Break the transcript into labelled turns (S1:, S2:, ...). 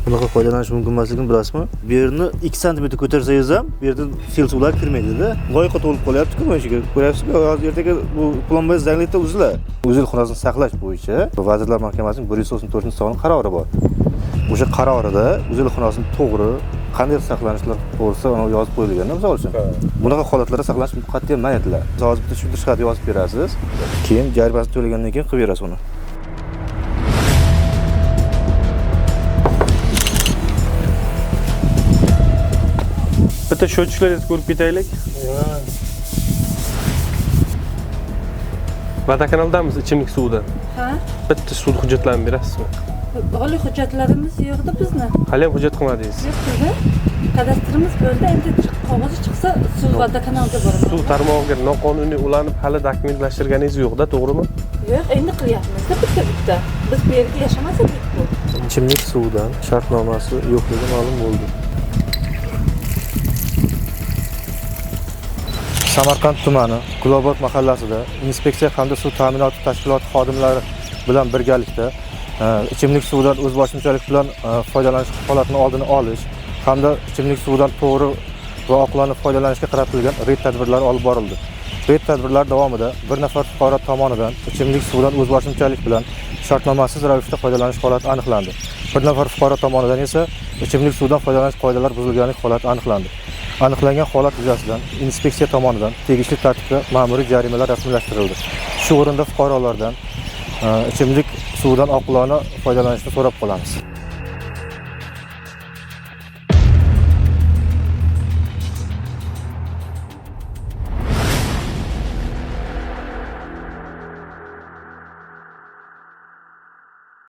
S1: Bunaqa foydalanish mumkin emasligini bilasizmi? Bu yerni 2 sm ko'tarsangiz ham bu yerdan sel suvlar kirmaydi-da. Loyqa to'lib qolyapti-ku mana shu yerga. Ko'ryapsizmi? Hozir ertaga bu plombangiz zanglikda uziladi. O'z xonasini saqlash bo'yicha Vazirlar Mahkamasining 194-sonli qarori bor. O'sha qarorida o'z xonasini to'g'ri qanday saqlanishlar to'g'risida ana yozib qo'yilganda, misol uchun. Bunaqa holatlarda saqlanish qat'iyan man etiladi. Hozir bitta tushuntirish xati yozib berasiz, keyin jarimasini to'lagandan keyin qilib berasiz uni.
S2: Bitta счетчиklaringizni ko'rib ketaylik. Vodokanaldamiz, ichimlik suvidan.
S3: Ha?
S2: Bitta sud hujjatlarini berasizmi?
S3: Hali hujjatlarimiz yo'qda bizni.
S2: Hali ham hujjat qilmadingiz.
S3: Yo'q edi. Kadastrimiz bo'ldi, endi qog'ozi chiqsa suv vodokanalga boraman.
S2: Suv tarmog'iga noqonuniy ulanib hali dokumentlashtirganingiz yo'q-da, to'g'rimi?
S3: Yo'q, endi qilyapmiz-da bitta-bitta. Biz bu yerga yashamas edik-ku.
S4: Ichimlik suvidan shartnomasi yo'qligi ma'lum bo'ldi.
S1: Samarqand tumani Gulobod mahallasida inspeksiya hamda suv ta'minoti tashkiloti xodimlari bilan birgalikda ichimlik suvidan o'zboshimchalik bilan foydalanish holatini oldini olish hamda ichimlik suvidan to'g'ri va oqilona foydalanishga qaratilgan reyd tadbirlari olib borildi. Reyd tadbirlari davomida bir nafar fuqaro tomonidan ichimlik suvidan o'zboshimchalik bilan shartnomasiz ravishda foydalanish holati aniqlandi. Bir nafar fuqaro tomonidan esa ichimlik suvidan foydalanish qoidalari buzilganlik holati aniqlandi. Aniqlangan holat yuzasidan inspeksiya tomonidan tegishli tartibda ma'muriy jarimalar rasmiylashtirildi. Shu o'rinda fuqarolardan ichimlik suvidan oqilona foydalanishni so'rab qolamiz.